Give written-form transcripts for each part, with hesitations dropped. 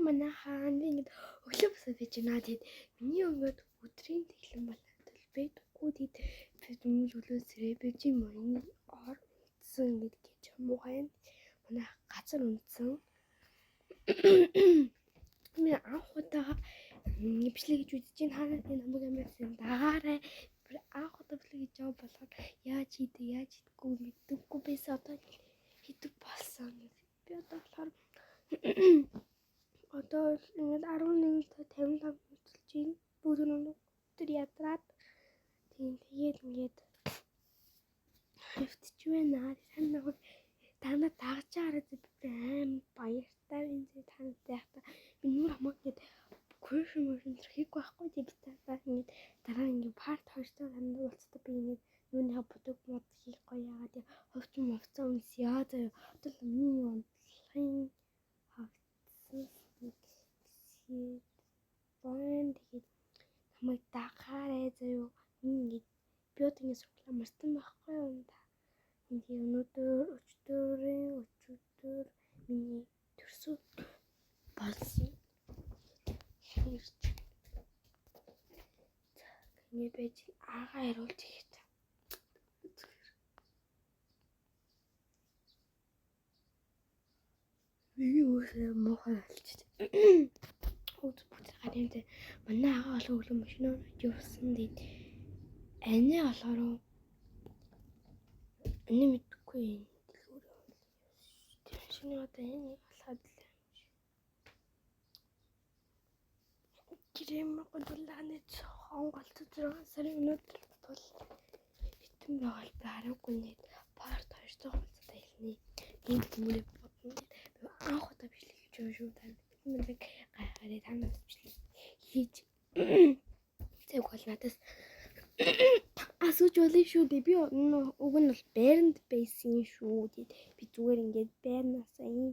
Манайхаа би ингээд өглөө босоод байж байна. Тэгэд миний өнгөд өдрийн тэглэн бол байдаггүй. Тэгэд би дөнгөж өглөө сэрээ би юм энэ ор унтсан ингээд гэж муухай юм. Манай газар унтсан. Би анх удаага бичлэг хийж үзэж байна. Та нарын намайг амарсан дагаарай. Би анх удаа бичлэг хийж байгаа болохоор яаж хийдэг, яаж хийдэггүй мэддэггүй байсан. Одоо хийдэг болсон. Би одоо болохоор одоо ингээд 11:55 хүртэлж байна. Бүгд өнөөдөр ядраад тийм тэгээд ингээд хэвтэж байна. Та намайг танаа дагж хараад би аим баяртай байна. Та нартай яхта би нүр хамаг ингээд крушн мөршин хийх байхгүй. Тийм би та ингээд дараа ингээд парт 2 таа танад уулзтаа би ингээд юуныхаа будаг мод хийхгүй яагаад хувцсан мовцсон үнс яа заяа. Одоо л миний унтлахын хавцсан тэгээд байна. Тэгээд намайг дагаарай заяа. Ингээд би одоо ингээд суглаа мартсан байхгүй юу та. Тэгээд өнөөдөр өчтөрийн өчигдөр миний төрсөн болсон. Ирж. За ингээд байж агаа хариулж ихэд. Миний үсээ муухай болчих. Үүд бүгд гарын дээр манай агаа олон өглөө машинаар явсан. Тэгээд анаа болохоор анаа мэдгүй юм. Дэлгүүр тэр шинэ одоо энэ алхаад л юм шиг. Крем гудулааны 6 сарын өнөөдөр бол битэн байгаа би хараагүй нэг парт 2 дахь уулзалтаа хэлнэ. Энд хүмүүрээ бодно. Би анх удаа бичлэг хийж байгаа шүү. Та нэг гайхаарай та надад бичлэг хийж зэв бол надаас асууж болно шүү дээ. Би уг нь бол байранд байсан шүү. Тэгээд би зүгээр ингээд байрнаасаа ийм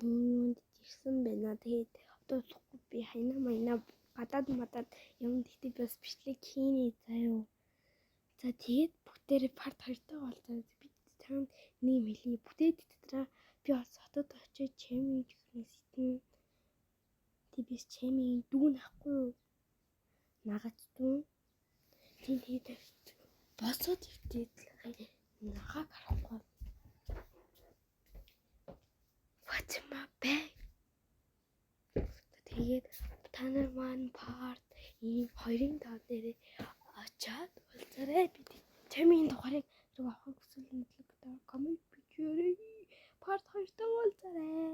юунд ирсэн байна. Тэгээд одоо болохгүй би хайна маяна гадаад мадад юм гэхдээ би бас бичлэг хийнэ заяа. За тэгээд бүгдээрээ парт 2 тойгоо олцоо. Би танд нэг юм хэлье. Бүтээд дотроо би бас хотод очиж чамийн чихнээс хитэн. Тэг би чамийн дүүн ахгүй юу? Нагац дүүн. Тийм тэгээд босоод ивтээд нагааг харахгүй. What's in my bag? Тэгээд та нар маань парт ийм 2-ын 5 дээрээ очиад уулзаарай. Би чамийн дугаарыг рүү авахыг хүсвэл мэдлэг коммент бичээрэй. Парт 2 таа уулзаарай.